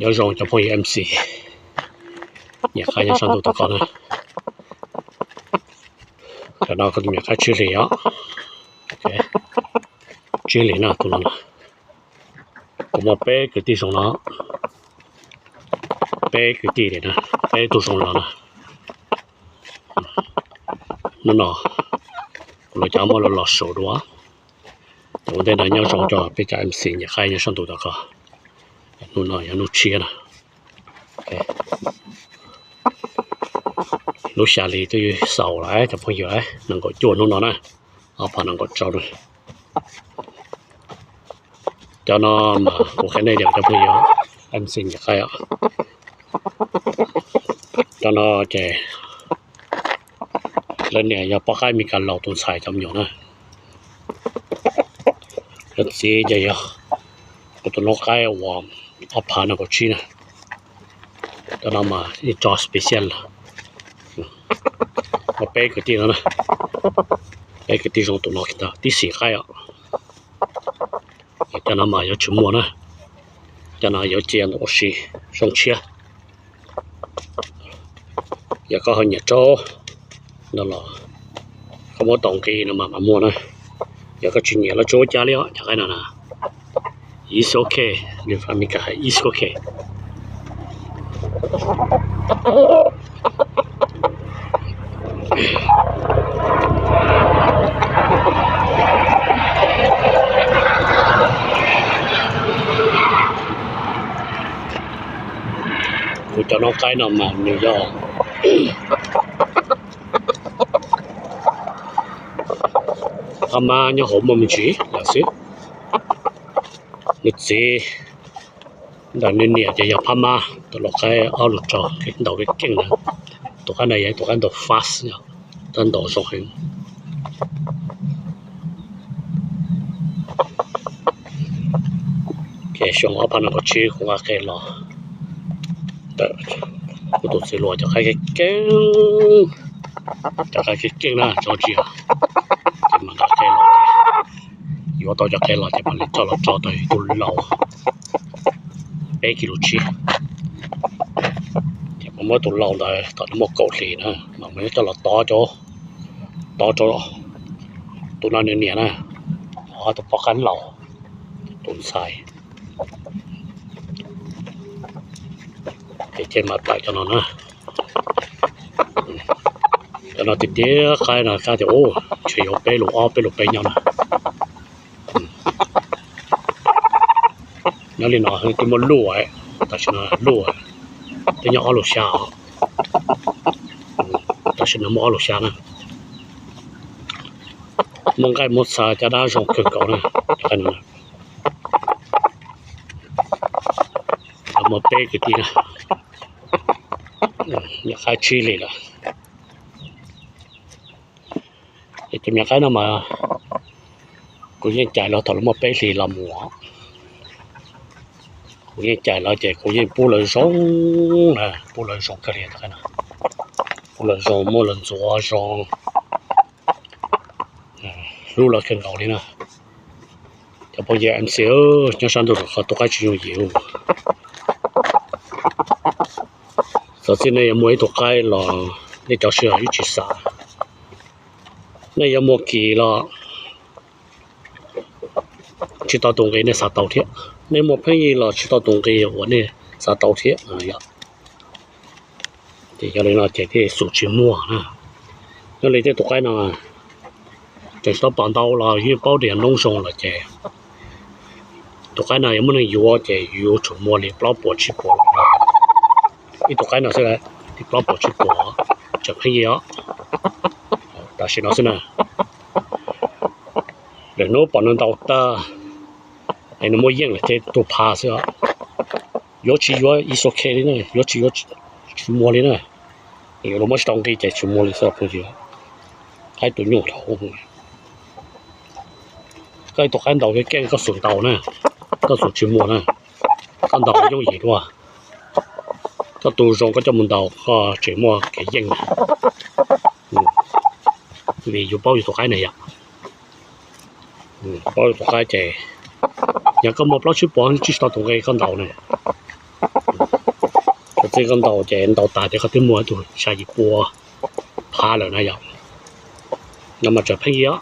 Nyob zoo cov phooj ywg M C, nyiam qaib nyob sab ntuj tom koj na. Tam no kuv tus me nyuam qaib tsib hlis os, tsib hlis na tus no. Kuv muaj peb kwv tij zoo no, peb kwv tij li na, peb tug zoo no na. Hnub no kuv los cov muab los los saum dua. Ua ntej no nyob zoo rau peb cov M C nyiam qaib nyob sab ntuj tom koj. Hnub no yog hnub tshiab na. Lub xya hli twb xaus lawm cov phooj ywg, nees nkaum cuaj hnub no na, ob phav nees nkaum rau na. Cov no mas kuv qhia nej tias cov phooj ywg M C nyiam qaib os. Cov no ces lawv niam yog poj qaib Mes Kas laus tus ntxhais cov me nyuam na. Lawv txiv ces yog kuv tus noob qaib uas ob phav nees nkaum tsib na. Cov no mas ib tso special, muaj peb kwv tij no na, peb kwv tij zoo tus no tib xis qaib os. Cov no mas yuav tsis muaj na, cov no yuav cia ntawm ua si zoo tshiab. Yog koj ho nyiam tsaub no los koj muab tau nqi no mas mam muaj na. Yog koj tsis nyiam los tsis ua cas li os, cov qaib no na. It's okay, nws faj Mes Kas hais it's okay. Kuv cov noob qaib no mas nws yog phab mab nyob hauv muaj me ntsis lawm xwb. Nws txiv ntawm nws niam ces yog phab mab, tus lau qaib ob lus tso, ntaus kev keej na. Tus qaib no yog tus qaib ntaus fast, ntaus zoo heev. Ces xyoo ob phav nees nkaum tsib kuv nqa qe los ntawm kuv tus txiv hluas cov qaib keej keej, cov qaib keej keej na Georgia, ces mam nqa qe los, yuav tau cov qe los ces mam li coj los tso tau tus laus peb kis lus tsib. Ces kuv muab tus laus ntawd thaum nws muaj kaum hlis na, mas kuv yuav coj los tov, tov rau tus no nws niam na, tus poj qaib laus tus ntxhais. Ces cia mam tawm cov no na. Cov no tiag tiag qaib no kab tias ub, ntshe yuav peb lus ob peb lus peb nyob na. Nyob li no twb muaj luj, tam sim no luj twb nyob ob lus xya os. Tam sim no muaj ob lus xya na. Muaj nqaij muaj txha caj dab zoo kawg nkaus na. Muaj peb kwv tij na, nyuam qaib tsib hlis lawm. Ces tus me nyuam qaib no mas kuv yeej cais los thaum lawv muaj peb hlis los mus. Kuv yeej cais lawv ces kuv yeej pub lawv zoo na, pub lawv zoo kawg li, pub lawv zoo, muab lawv ntxuav zoo, hlub lawv kawg nkaus li na. Cov phooj ywg M C, nyob sab ntuj qhov tus qaib tsis yooj yim. Txawm txij nej yuav muaj ib tug qaib los nej cov sij hawm ib tsis xam. Nej yuav muaj kis los tsis tau tus nqi nej xav tau thiab, nej muaj pheej yig los tsis tau tus nqi uas nej xav tau thiab. Ces yog li no ces thiaj xum tsis muaj na. Nyob li tej tus qaib no tseem tsis tau pom ntau los yeej paub tias noob zoo lawm ces tus qaib no yuav muaj neeg yuav ces yuav tsum muaj li plaub puas tsib puas. Ib tug qaib no xwb li plaub puas tsib puas, tseem pheej yig os. Tam sim no xwb na, lwm hnub pom nws ntaus tag es nws muaj yeej lawm ces tus pha xwb os. Yuav tsis yuav it's okay li na, yuav tsis yuav tsis muaj li na. Yuav los muab tsis tau nqi ces tsis muaj li xwb phooj ywg. Qaib tus nyuj dhau. Koj ib tug qaib ntaus kev keej koj xum ntaus na, koj xum tsis muaj na, koj ntaus yooj yim dua. Koj tus zoo koj coj mus ntaus koj tseem muaj kev yeej na. Vim yus paub yus tus qaib na yom. Paub yus tus qaib ces yog koj muaj plaub tsib puas tsis tau tus nqi koj ntaus na, Txij koj ntaus ces ntaus tas ces koj twb muaj ib tug xya yim pua phav lawm na yom. No mas tseem pheej yig,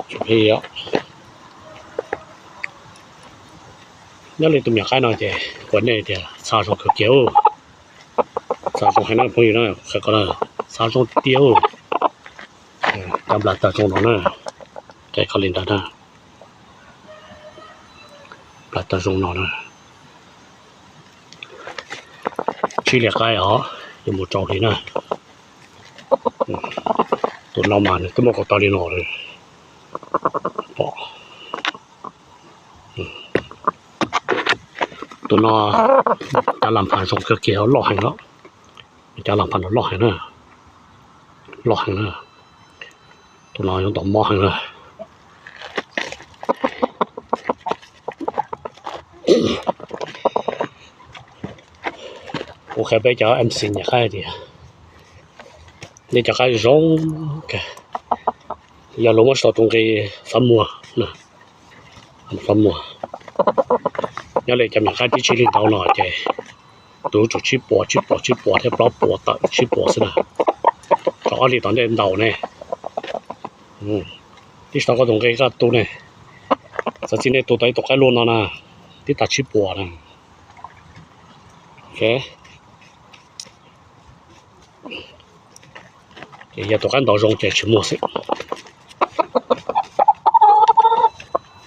tseem pheej yig. Nyob li tus me nyuam qaib no ces kuv nej tias txha zoo kawg kiag, txha zoo heev na phooj ywg na, qhia koj na, txha zoo tiag tiag. Cov nplas taws zoo no na, qhia koj li ntawd na, nplas taws zoo no na. Tsib hlis qaib os, yuav mus rau hli na. Tus no mas nws twb muaj kaum tawm li no lawm. Tus no cov las phas zoo kawg kiag, loj heev os. Cov las phas no loj heev na, loj heev na. Tus no yuav ntaus mob heev na. Kuv qhia peb cov M C nyiam qaib tias nej cov qaib zoo, yog luag muab sau tus nqi xav muag, xav muag. Nyob li cov me nyuam qaib tib tsib hlis ntau no ces tus tsum tsib puas, tsib puas, tsib puas thiab plaub puas tawm tsib puas xwb na. Rau ob hlis tom ntej ntaus ne, tib tsis tau koj tus nqi koj tu ne. Txawm txij nej tu tau ib tug qaib luaj no na, tib tag tsib puas na. Ces yog tus qaib ntaus zoo ces tsis muag xwb.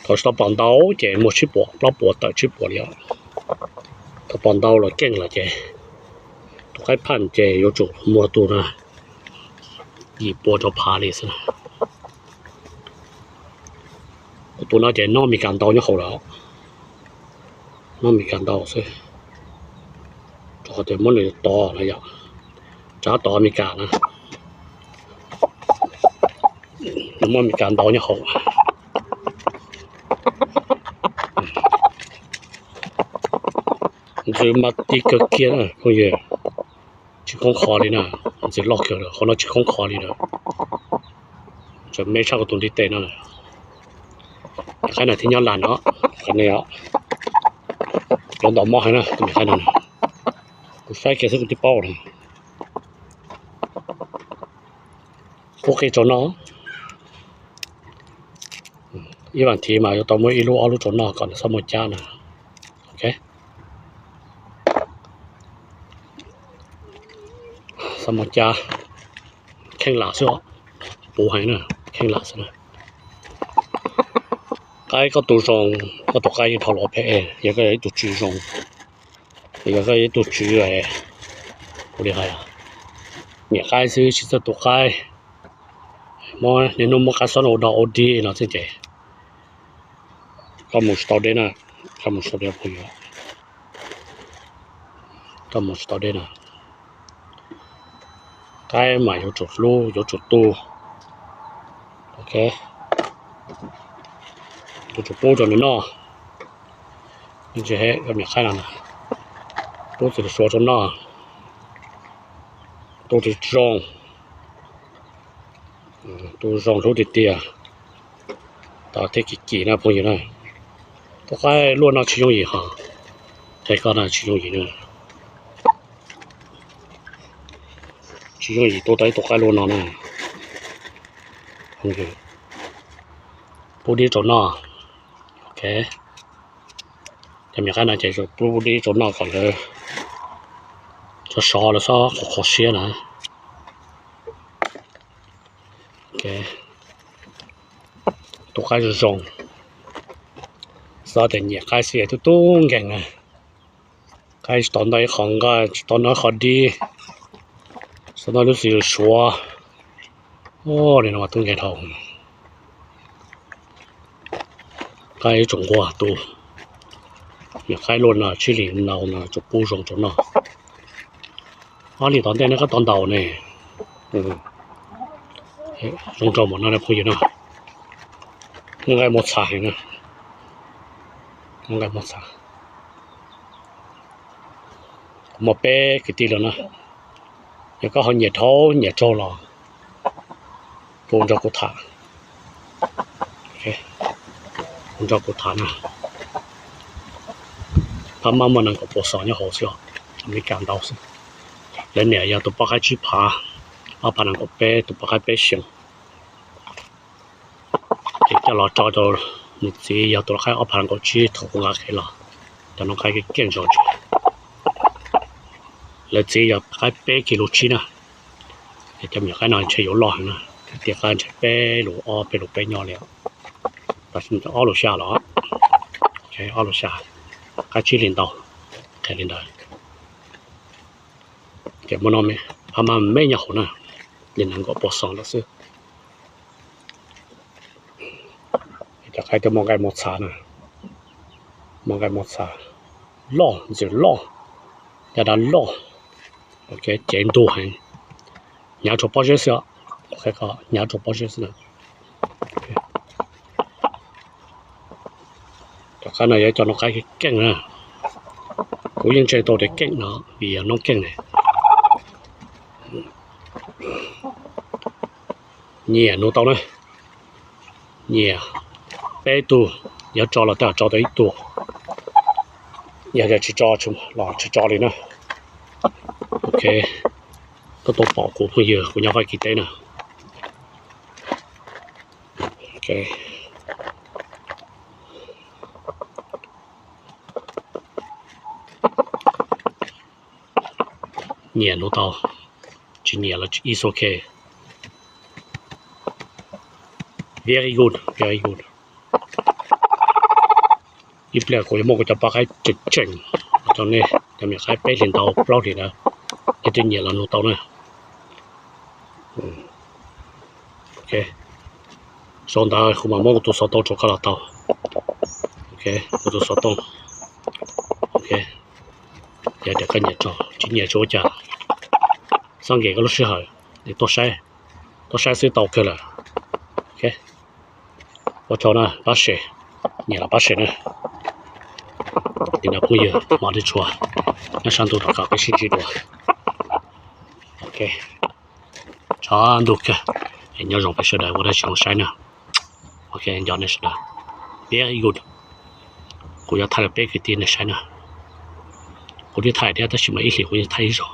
Thaum tsis tau pom ntau ces muag tsib puas plaub puas tawm tsib puas li os. Thaum pom ntau los keej lawm ces tus qaib phaj ces yuav tsum muag tus na yim pua rau phav li xwb. Kuv tus no ces noj Mes Kas ntau nyob hauv lawm, noj Mes Kas ntau xwb, rau qhov tias muab nws tov no yom, tsav tov Mes Kas na, nws muaj Mes Kas ntau nyob hauv. Ntxwv mas ti kawg kiag na phooj ywg, tsis khoob qho li na, ntxwv loj kawg lawm, qhov no tsis khoob qho li lawm. Tseem me tshaj kuv tus ntiv tes no. Qaib no thiaj nyob laj no, qhov no yuav ntaus mob heev na tus me qaib no. Kuv saib kiag xwb kuv twb paub na. Pub qij tsaus noj, ib vas thiv mas yuav tau muab ib lub ob lub tsaus noj kom nws txhob muaj cab na. Ok, txhob muaj cab, kheej lam xwb, puv heev na, kheej lam xwb na. Qaib koj tu zoo, koj tus qaib yeej dhau los phem, yog koj yog ib tug tswv zoo, yog koj yog ib tug tswv, kuv li hais, nyiam qaib xwb tsis txawj tu qaib, muab niaj hnub muab qaib xob ua dog ua dig no xwb ces koj mus tsis tau deb na, koj mus tsis tau deb phooj ywg, koj mus tsis tau deb na. Qaib mas yuav tsum hlub, yuav tsum tu, ok, yuav tsum pub rau nws noj. Ntsis he koj me qaib no, pub txiv suav rau noj, tu tsis zoo, tu zoo hlub tiag tiag, tau thiaj kim kim na phooj ywg na. Tus qaib luaj no tsis yooj yim hos, qhia koj na tsis yooj yim na. Tsis yooj yim tu tau ib tug qaib luaj no na. Pub dib rau noj, ok. Cov me qaib no ces pub dib rau noj kom lawv sov sov lawv txhob qhuav qhuav siab na. Tus qaib zoo zoo, xav tias nyiam qaib xwb es tub tub nkeeg na. Qaib tsis tau noj ib qho nqaij, tsis tau noj ib qho dib, tsis tau noj lub txiv suav. Nim no mas tub nkeeg dhau. Qaib tsoom nquag tu, niam qaib luaj no tsib hlis ntau no tsuas pub zoo rau noj. Ob hlis tom ntej no koj tau ntaus ne, zoo nraug npaum no phooj ywg na. Muaj nqaij muaj txha heev na, muaj nqaij muaj txha. Kuv muaj peb kwv tij lawm na, yog koj ho nyiam dhau nyiam tsaug los pub nrog kuv tham, pub nrog kuv tham na. Phab maj muaj nees nkaum puas xos nyob hauv xwb os. Meskas ntau xwb. Lawv niam yog tus poj qaib tsib phav, ob phav nees nkaum peb, tus poj qaib peb xyoos. Ces coj los tso rau nws txiv yog tus qaib ob phav nees nkaum tsib thaum kuv nqa qhev los. Cov no qaib keej zog tsuas. Lawv txiv yog qaib peb kis lus tsib na. Ces cov me nyuam qaib no ntshe yuav loj heev na, tias qaib ntshe peb lus ob peb lus peb nyob li. Tam sim no ob lus xya los, ob lus xya, qaib tsib hlis ntau, qhia li ntawd. Ces muaj no, pab mas me nyuam hauv na, li nees nkaum pua xoo lawm xwb. Cov qaib twb muaj nqaij muaj txha na, muaj nqaij muaj txha, loj ntxim loj, yaj dab loj, cev ntug heev, hnyav rhuav pob zeb xwb. Hnyav rhuav pob zeb xwb na. Cov qaib no yog cov no qaib keej na. Kuv yeej ntseeg tau tias keej no vim yog noob keej ne. Nyiam nug tau na. Nyiam peb tug, yog tso los tej zaum tso tau ib tug, yog tias tsis tso los tsis tso li na. Ok, koj tau pom kuv phooj ywg, kuv nyob Fab Kis teb na. Nyiam nug tau, tsis nyiam los it's ok. Very good, very good. Ib pliag kuv yuav muab kuv cov poj qaib tseem tseem rau nej, cov me nyuam qaib peb hlis ntau plaub hlis ntawd, nej twb nyiam los nug tau na. Ok, sau ntawd kuv mam muab kuv tus xov tooj rau koj los tau. Ok, kuv tus xov tooj. Ok, yog tias koj nyiam tso, tsis nyiam tsis ua cas, txhob nkees koj lub sij hawm, tuaj saib, tuaj saib xwb tau kawg lawm. Ok, ua tsaug na, pab share, nyiam los pab share na. Li no phooj ywg, hmo twb tshua, nyob sab ntuj rau kom peb sib ntsib dua. Ok, tsaug ntau kawg, nyob zoo peb sawv daws ua dab tsi zoo saib na. Ok, nco nej sawv daws, very good. Kuv yuav thaij rau peb kwv tij nej saib na. Kuv twb thaij thiab tab sis mas ib hlis kuv yeej thaij ib zaug.